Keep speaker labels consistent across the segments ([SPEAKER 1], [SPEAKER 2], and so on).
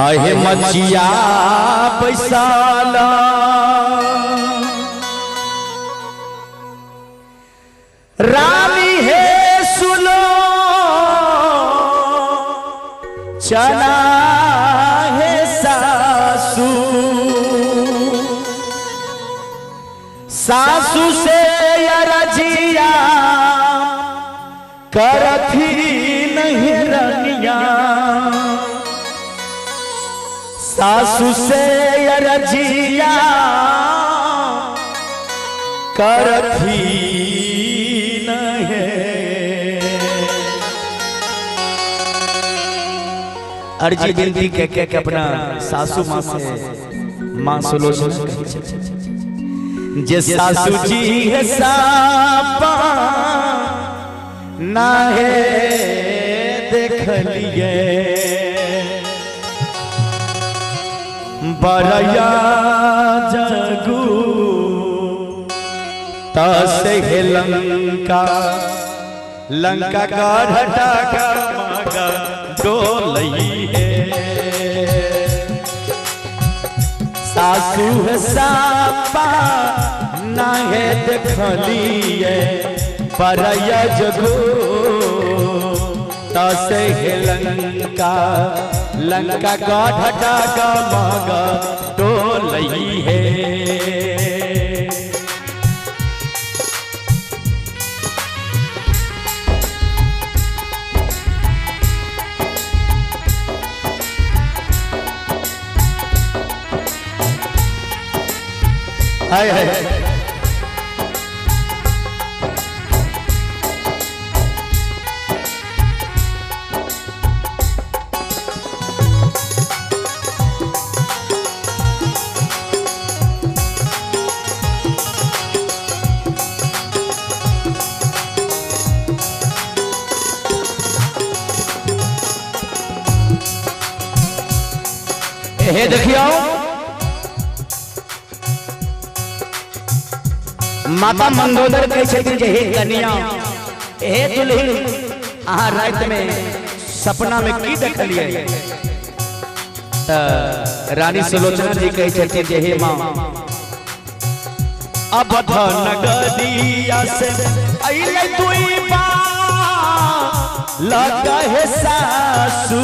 [SPEAKER 1] आहे मचिया पैसाला रानी है सुनो चला है सासू, सासू से अरजिया करथी नहीं रनिया, सासू से अरजिया करथी नहीं। अर्जी बिनती कह के अपना सासू माँ से माँ सुलोचना जे सासू जी है सापा ना है देख लिए बरया जगू तसे है लंका, लंका का घटा का मगा डोलई है। सासू है सापा ना है देखलिए बरया जगू तसे है लंका, लंका का घटा का मगा डोलई है। हाय हाय हे देखियो माता मंदोदर कहै छथिन जे हे कन्या हे दुल्हन अहाँ राति में सपना में की देखलियै? त रानी सुलोचना जी कहै छथिन जे हे माँ अब नगरिया से अइलै दुई बार लगा हे सासू,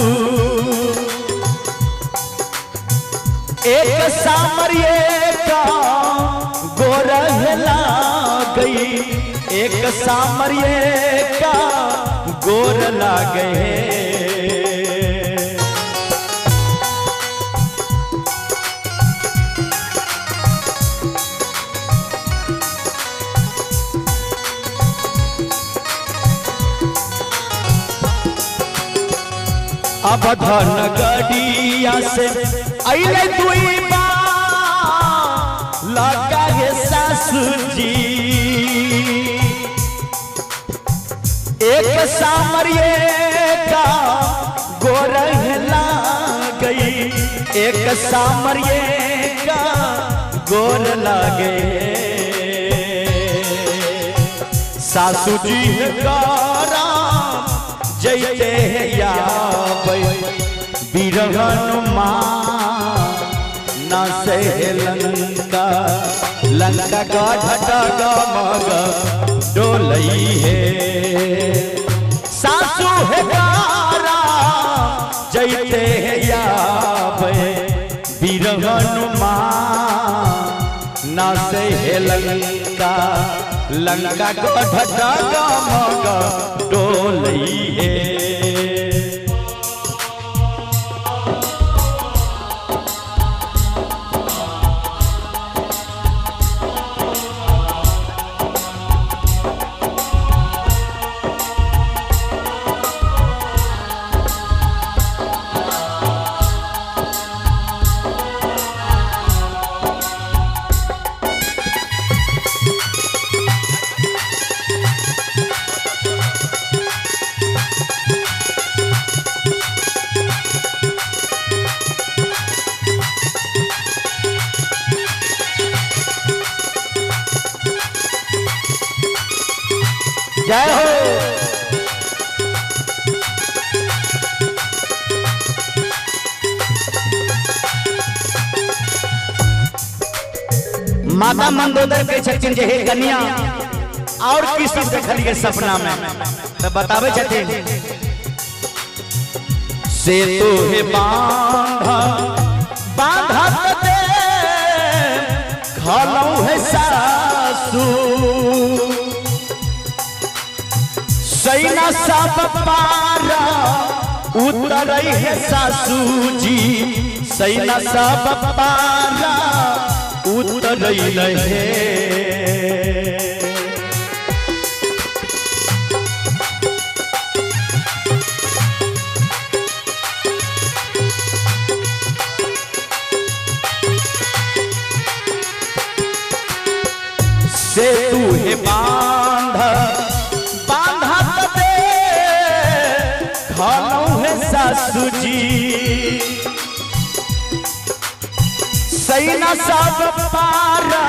[SPEAKER 1] एक सामरिये का गोरह गई, एक सामरिये का गोर लागे। अब धन गड़िया से अइलै दुई बार लगा हे सासू जी, एक सामरिये का गोरह गई, एक सामरिये का गोर लागे। सासू जी राम जैते याबै बिरहन माँ ना से लंका, लंका का घटा मग डोलई है। सासू है जैते याबै बिरहन माँ ना से लंका, लंका का घटा मग डोलई है। जय हो। माता मंदोदर कहै छथिन जे हे कन्या और की सब देखलिए सपना में, तो बताबै छथिन से तो हे बांधा बांधा दे खलौ है सासू सैना सब पारा उतरई है सासू जी सैना सब पारा उतरई है। से तू हे बांधा बांधा दे खलौ है सासू जी सैना सब पारा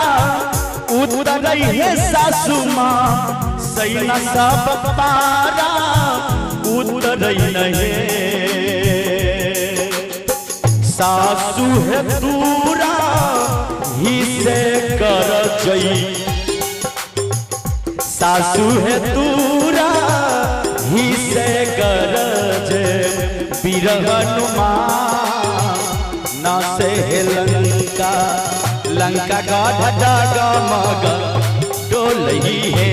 [SPEAKER 1] उतरई है सासू माँ सैना सब पारा उतरई नहीं सासू है दूरा ही से कर जई सासू है दूरा ही से गरज वीर हनुमान ना से लंका लंका का मग डोलही है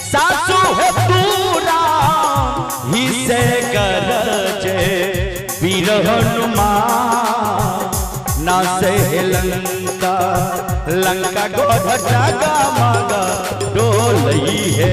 [SPEAKER 1] सासू है दूरा ही से गरज वीर हनुमान ना से लंका लंका का मग डोलही है।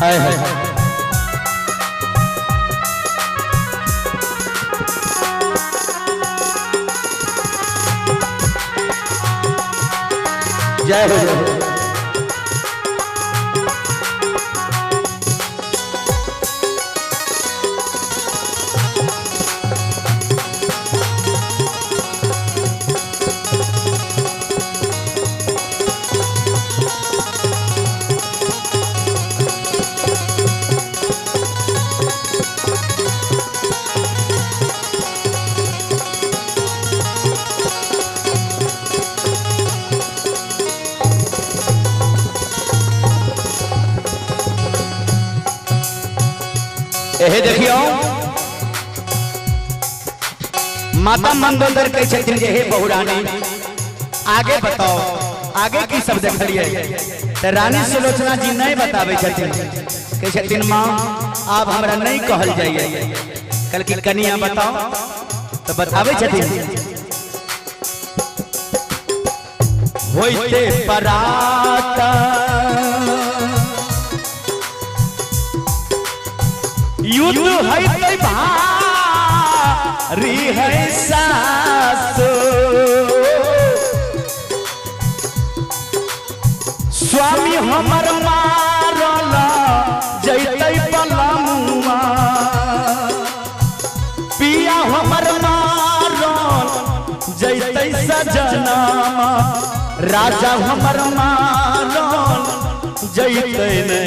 [SPEAKER 1] है जय हो जय हो। एहे देखियो माता मंदोदर कहै छथिन जे हे बहुरानी आगे बताओ आगे की सब देखलिए, तो रानी सुलोचना जी नहीं बताबै छथिन, कहै छथिन माँ आब हमरा नहीं कहल जाइए, कल की कनिया बताओ, तो बताबै छथिन होइते पराता युद्ध है भारी है सासु स्वामी हमर मारल जैतै पलमुआ पिया हमर मारल जैतै सजनामा राजा हमर मारल जैतै ने।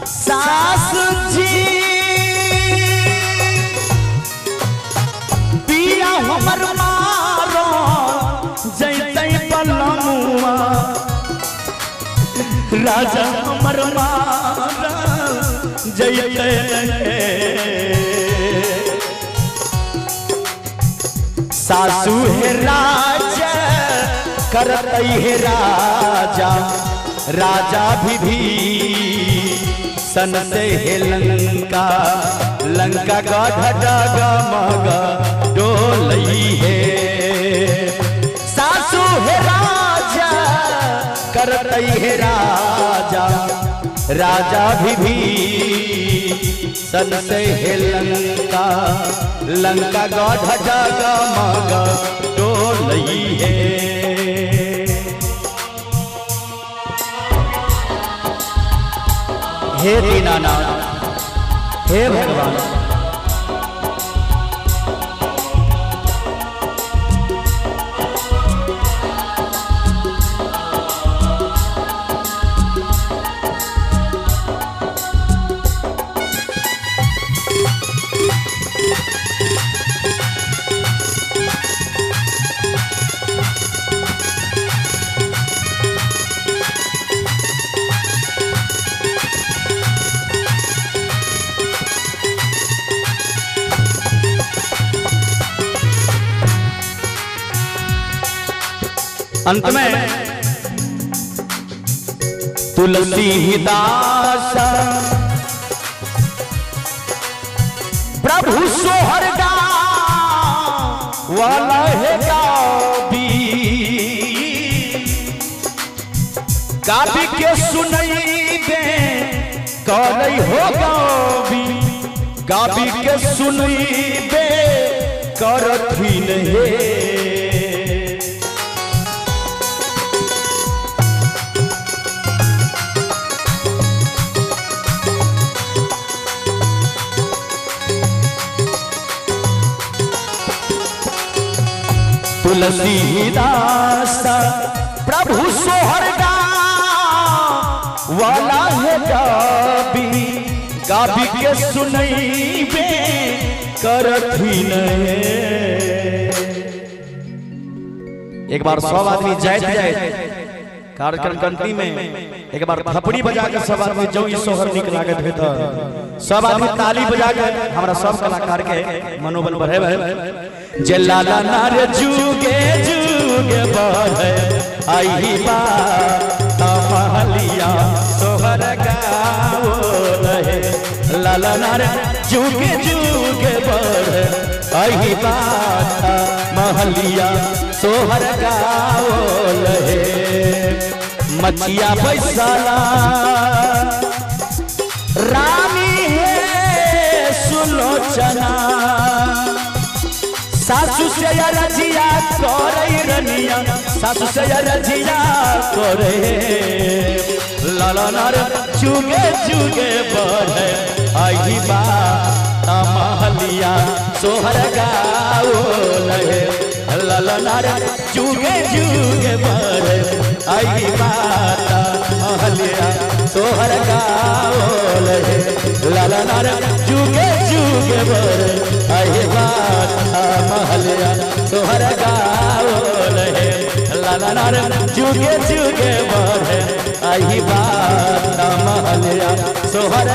[SPEAKER 1] सासु जी पिया हमर मारो जैतै पलमुआ राजा हमर मारो जैतै सासु हे राजा करतै हे राजा राजा विधि सन से हे लंका लंका का मग डोलई है सासू हे राजा करतै हे राजा राजा भी सन से हे लंका लंका गढ़ जगमग डोलई है। हे दीनानाथ, हे भगवान, अंत में तुलसीदास प्रभु सोहर वाला है गाबी गाबी के सुनई दे करई हो गाबी गाबी के सुनई दे करथिन हे। तुलसीदास प्रभु सोहर वाला है गाबी गाबी के सुनई बे करथिन हे। एक बार सब आदमी जाइत जाइत कार्यक्रम कंट्री में एक बार थपड़ी बजा के सब आदमी जो ई सोहर निक लागत है त सब आदमी ताली बजा के हमरा सब कलाकार के मनोबल बढ़े बढ़े। जे लाला नार जुगे जुगे बढ़े आई बा महलिया सोहर गाओ रहे। लाला नार जुगे जुगे बढ़े आई बा महलिया सोहर गाओ रहे। मचिया बैसला रानी है सुलोचना सासु से रजिया करे रनिया सासु से रजिया करे। लाला नार जुगे जुगे बढ़े आई बा महलिया सोहर गाओ रहे। लाला नार जुगे जुगे बढ़े आई बात महलिया सोहर गाओ रहे। लाला नार जुगे जुगे बढ़े आई बात महलिया सोहर गाओ रहे। लाला नार जुगे जुगे बढ़े आई बात महलिया सोहर